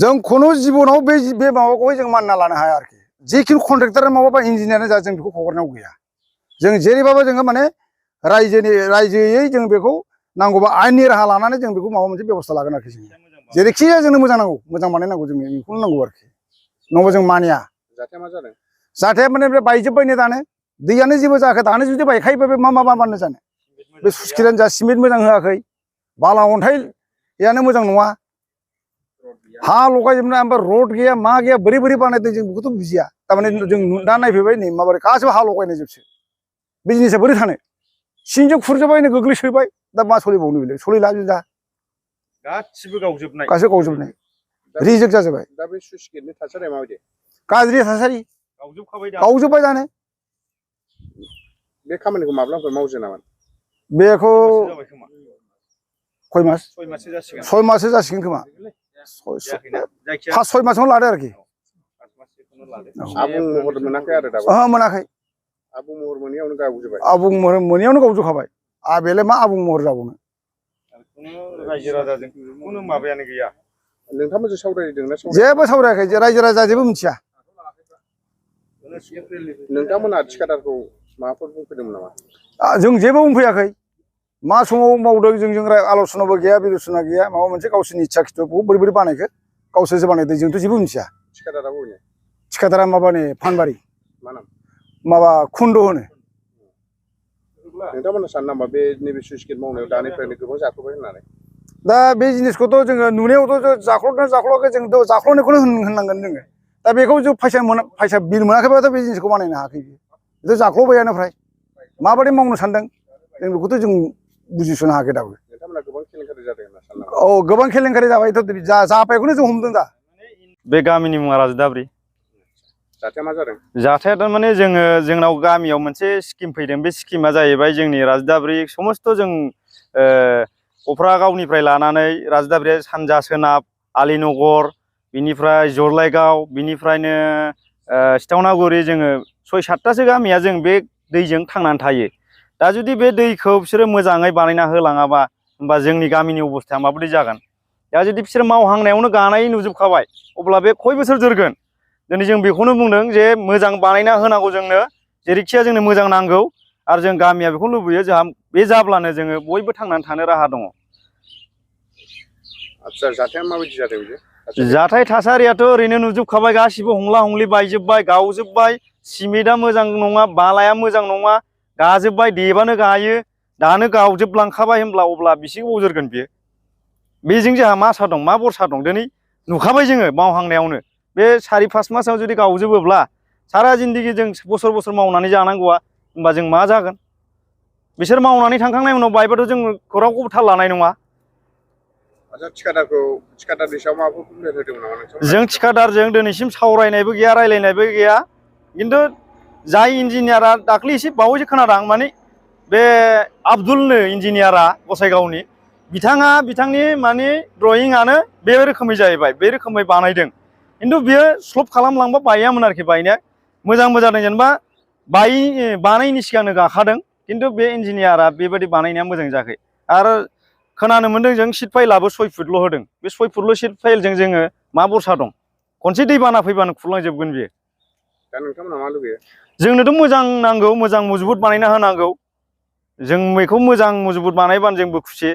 जों खुनु जिबनाव बे माबाखौहाय जों मानना लानो हाया आरोखि जिखुनु कन्ट्रेक्टर माबा इन्जिनियारानो जा जों बेखौ हगारनांगौ गैया जों जेरैबाबो जोङो माने रायजोयै जों बेखौ नांगौबा आयेननि राहा लानानै जों बेखौ माबा मोनसे बेबस्था लागोन आरोखि जों जेरैखि जोंनो मोजां नांगौ मोजां बानायनांगौ जोंनो बेखौनो नांगौ आरोखि नङाबा जों मानिया जाथाया माने बे बायजोब्बायनो दानो दैयानो जेबो जायाखै दानो जुदि बायखायोबा बे मा बाननो जानो बे सुसकिरानो जा सिमेन्ट मोजां होआखै बाला अन्थाइयानो मोजां नङा हा लगायजोबनाय ओमफ्राय रड गैया मा गैया बोरै बानायदों जों बेखौथ' बुजिया थारमाने जों दा नायफैबाय नै माबोरै गासिबो हा लगायनाय जोबसो बे जिनिसा बोरै थानो सिंजों खुरजोब्बायनो गोग्लैसोबाय दा मा सोलिबावनो बेलाय सोलिला दा गासिबो गावजोबनाय रिजेक्ट जाजोब्बाय दा बे सुइस गेटनि थासारिया माबायदि गाज्रि थासारि गावजोब्बाय दानो बे खामानिखौ माब्लानिफ्राय मावजे नामा बेखौ खय मास 6 माससो जासिगोन 6 माससो जासिगोन खोमा 5-6 मासावनो लादो आरोखि आबुं महर मोनाखै आरो दाबो ओहो मोनाखै आबुं महर मोनैयावनो गावजोब्बाय आबुं महर मोनैयावनो गावजोबखाबाय बेलाय मा आबुं महर जाबावनो रायजो राजाजों खुनु माबायानो गैया नोंथांमोनजों सावरायदोंना जेबो सावरायाखै रायजो राजा जेबो मिथिया नोंथांमोना थिखादारखौ माबाफोर बुंफैदोंमोन नामा जों जेबो बुंफैयाखै मा समाव मावदों जोंजों आल'सनाबो गैया बिल'सना गैया माबा मोनसे गावसोरनि इच्छा खिथुखौ बोरै बानायखो गावसोरसो बानायदों जोंथ' जेबो मिथिया थिखादारा माबानि फानबारि माबा खुन्द होनो नोंथांमोना सानो नामा बे नैबे सुइस गेट मावनायाव दानिफ्रायनो गोबां जाथ'बाय होननानै दा बे जिनिसखौथ' जोङो नुनायावथ' जाख्ल'वाखै जों जाख्ल'नायखौनो होननांगोन जोङो दा बेखौ जों फैसा बिल मोनाखैबाथ' बे जिनिसखौ बानायनो हायाखै बेथ' जाख्ल'बायानो फ्राय माबादि मावनो सानदों जों बेखौथ' जों बुजिस'नो हायाखै दाबो औ गोबां केलेंकारि जाबायथ' जाबायखौनो जों हमदों दा बे गामिनि मुङा राजदाब्रि जाथाया मा जादों जाथाया थारमाने जोंनाव गामियाव मोनसे स्किम फैदों बे स्किमा जाहैबाय जोंनि राजदाब्रि समस्त जों उफ्रागावनिफ्राय लानानै राजदाब्रि सानजा सोनाब आलिनगर बिनिफ्राय जरलाइगाव बिनिफ्रायनो सिथावनागुरि जोङो 6-7थासो गामिया जों बे दैजों थांनानै थायो दा जुदि बे दैखौ बिसोरो मोजाङै बानायना होलाङाबा होमबा जोंनि गामिनि अबस्थाया माबायदि जागोन दा जुदि बिसोर मावहांनायावनो गानाय नुजोबखाबाय अब्ला बे खय बोसोर जोरगोन दिनै जों बेखौनो बुंदों जे मोजां बानायना होनांगौ जोंनो जेरैखिया जोंनो मोजां नांगौ आरो जों गामिया बेखौ लुबैयो जोंहा बे जाब्लानो जोङो बयबो थांनानै थानो राहा दङ आदसा जाथाया माबायदि जादों बियो जाथाय थासारियाथ' ओरैनो नुजोबखाबाय गासिबो हंला हंलि बायजोबबाय गावजोबबाय सिमेन्टआ मोजां नङा बालाया मोजां नङा गाजोबबाय देबानो गायो दानो गावजोबलांखाबाय होनब्ला अब्ला बेसे गोबाव जोरगोन बियो बेजों जोंहा मा आसा दं मा बरसा दं दिनै नुखाबाय जोङो मावहांनायावनो बे 4-5 मासाव जुदि गावजोबोब्ला सारा जिन्दगि जों बोसोर मावनानै जानांगौआ होमबा जों मा जागोन बिसोर मावनानै थांखांनायनि उनाव बायबाथ' जों रावखौबो थाल लानाय नङा थिखादारनि सायाव माबाफोर बुंनो होदोंमोन नामा जों थिखादारजों दिनैसिम सावरायनायबो गैया रायलायनायबो गैया खिन्थु जाय इन्जिनियारा दाख्लै एसे बावैसो खोनादों माने बे आब्दुलनो इन्जिनियारा गसाइगावनि बिथांनि माने ड्रयिंआनो बे रोखोमै जाहैबाय बे रोखोमै बानायदों खिन्थु बियो स्लप खालामलांबा बायामोन आरोखि बायनाया मोजांबो जादों जेनेबा बानायनि सिगांनो गाखादों खिन्थु बे इन्जिनियारा बेबायदि बानायनाया मोजां जायाखै आरो खोनानो मोन्दों जों सिट फाइलाबो 6 फुटल' होदों बे 6 फुटल' सिट फाइलजों जोङो मा बरसा दं खनसे दैबाना फैबानो खुरलांजोबगोन बियो दा नोंथांमोना मा लुबैयो जोंनोथ' मोजां नांगौ मोजां मजबुत बानायना होनांगौ जों बेखौ मोजां मजबुत बानायबानो जोंबो खुसि